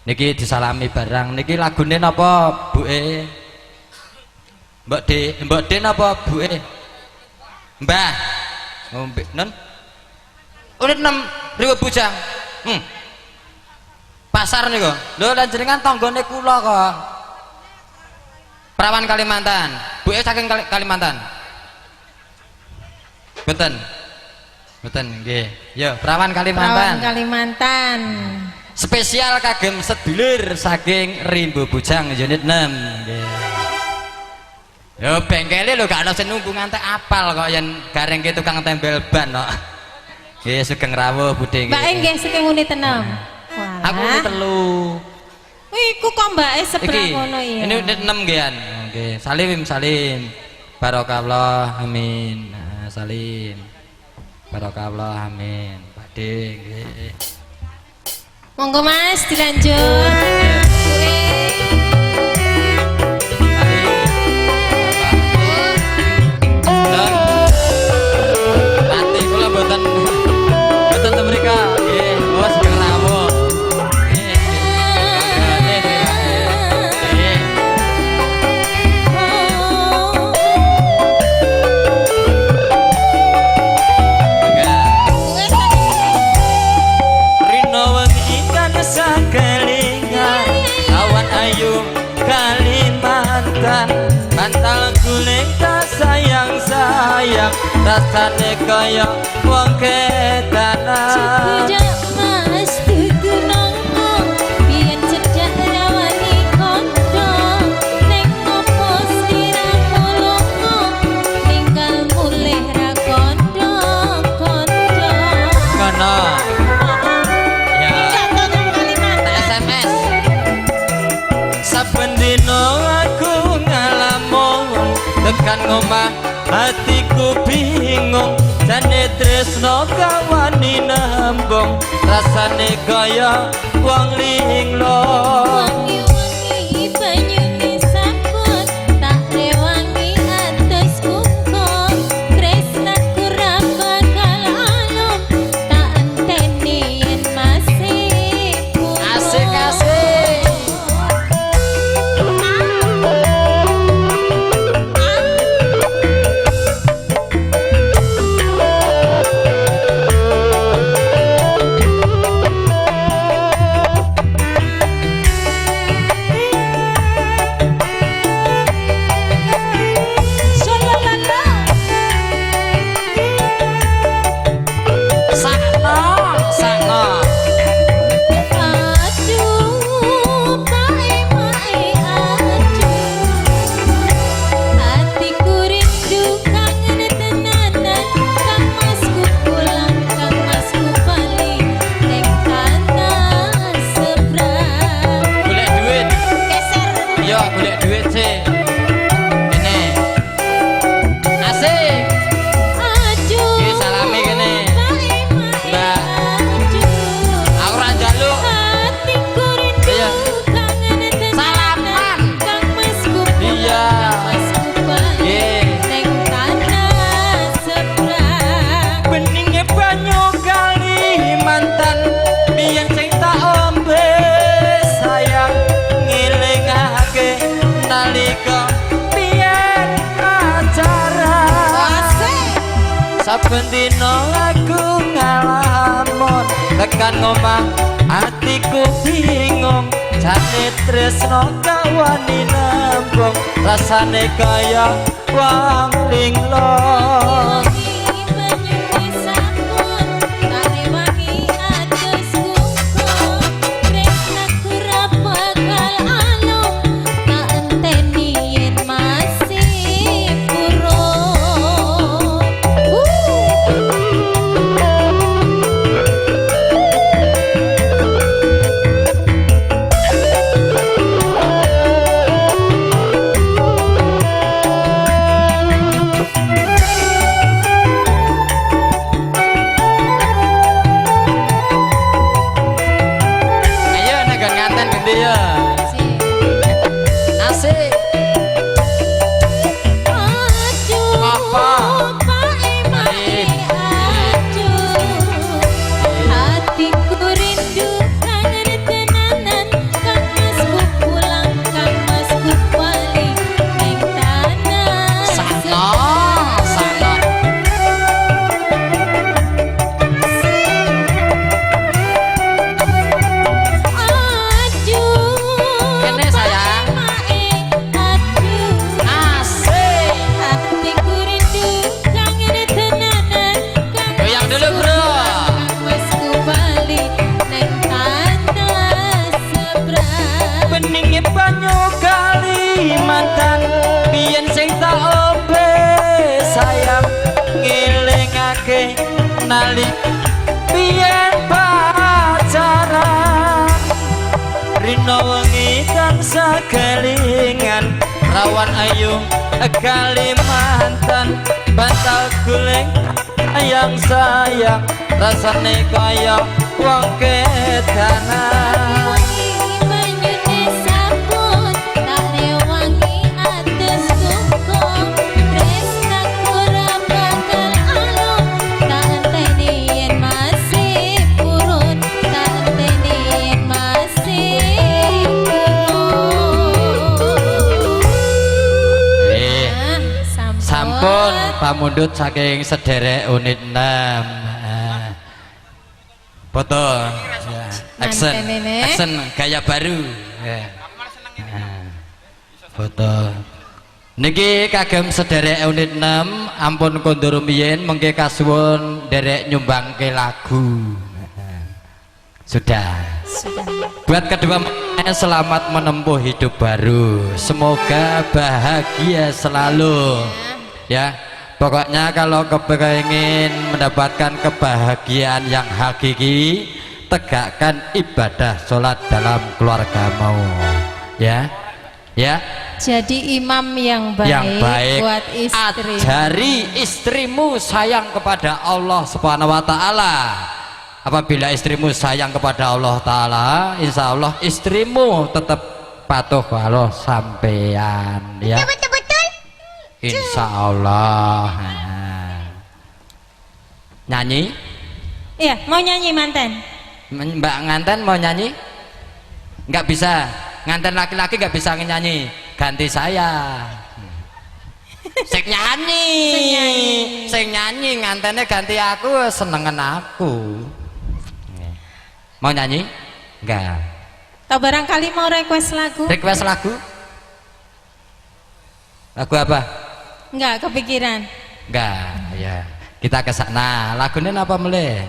Niki disalami barang. Niki lagune napa, Buke? Mbok De, Mbok De napa Buke? Mbah. Oh, Mbak Non. Unit 6 Riwo Bujang. Pasar niku. Lho, lan jenengan tanggane kula kok. Perawan Kalimantan. Buke saking Kalimantan. Mboten. Mboten nggih. Yo, Perawan Kalimantan. Perawan Kalimantan. Spesial kagem sedulur saking Rimbo Bujang unit 6 nggih. Yo bengkele lho gak ono sing nunggu ngantek apal kok yen gareng ke tukang tempel ban kok. Nggih sugeng rawuh Budhe nggih. Mbak nggih saking unit 6. Aku unit 3. Iku kok mbake seberang ngono iya. Ini unit 6 nggih. Nggih, salim salim. Barokallah amin. Nah, salim. Barokallah amin. Pakde nggih. Monggo Mas dilanjut. Ati kula mboten mboten teng mriko. Nggih, oh sugeng rawuh. Nggih. Nggih. Rino wengi kan sakelingan awan ayu Kalimantan, bantal guling tak sayang sayang rasane kaya wong ketanan. Cedak Mas dudu nangka biyen cedak rawani kondo ning opo sliramu lunga ninggal mulih ra kondo kondo. Ngono ya. Kalimantan. SMS saben dina aku ngalamun tekan ngomah hatiku bingung jane tresno kawani nembung rasane kaya wong linglung. Wangi-wangi banyune sabun tak rewangi atus kungkum tresnaku ra bakal alum tak enteni yen masih purun. Asik asik. Shalalala. Sakno sakno. Aduh, mae mae aduh, hatiku rindu kangen tenanan, kang masku pulang, kang masku bali, ning tanah seberang. Golek duit. Geser. Yo golek duit sih. Kene. Asik. Aduh, Iki salame kene. mae mae Mbak. aduh. Aku ora njaluk. Hatiku rindu Iya. kangen tenanan, Salaman. kang masku pulang, Iya. kang masku bali, Nggih. ning tanah seberang. Beninge banyu Kalimantan biyen sing tak ombe sayang ngelingake nalika biyen pacaran. Asik. Saben dina aku ngalamun tekan ngomah atiku bingung jane tresno kawani nembung rasane kaya wong linglung. Wangi banyune sabun tak rewangi atus kungkum tresnaku ra bakal alum tak enteni yen masih purun. Ayo nanggon nganten gede ya. Asik. Aduh, Apa? mae mae aduh, hatiku rindu kangen tenanan, Rino wengi tansah kelingan, rawan ayu Kalimantan, bantal guling yang sayang, rasane kaya wong kedanan. Wangi banyune sabun tak rewangi adus kungkum, tresnaku ora bakal alum, tak enteni yen masih purun, tak enteni yen masih purun. Eh, Ah, sampun. Sampun pamundhut saking sederek unit 6. Ah. Foto. Ya. Action. Mantene. Action gaya baru. Ya. Ah. Foto. Niki kagem sederek unit 6 ampun kondur rumiyin, mengke kasuwun nderek nyumbangke lagu. Ah. Sudah. Sudah. Buat kedua mempelai, selamat menempuh hidup baru. Semoga bahagia selalu. Ya. Pokoknya kalau kepengen mendapatkan kebahagiaan yang hakiki, tegakkan ibadah sholat dalam keluargamu. Ya. Ya, Jadi imam yang baik, yang baik. Buat istri. Ajari istrimu sayang kepada Allah Subhanahu wa taala. Apabila istrimu sayang kepada Allah taala, insya Allah istrimu tetap patuh kalau sampean ya. Betul betul. Insya Allah. Nah. Nyanyi? Iya, mau nyanyi manten. Mbak nganten mau nyanyi? Nggak bisa. Nganten laki-laki nggak bisa nyanyi. Ganti saya. Sing nyanyi. Sing nyanyi. Sing nyanyi ngantennya ganti aku, senengen aku. Mau nyanyi? Enggak. Atau barangkali mau request lagu? Request lagu? Lagu apa? Enggak kepikiran. Enggak, ya. Kita ke sana. Lagunya apa mulai?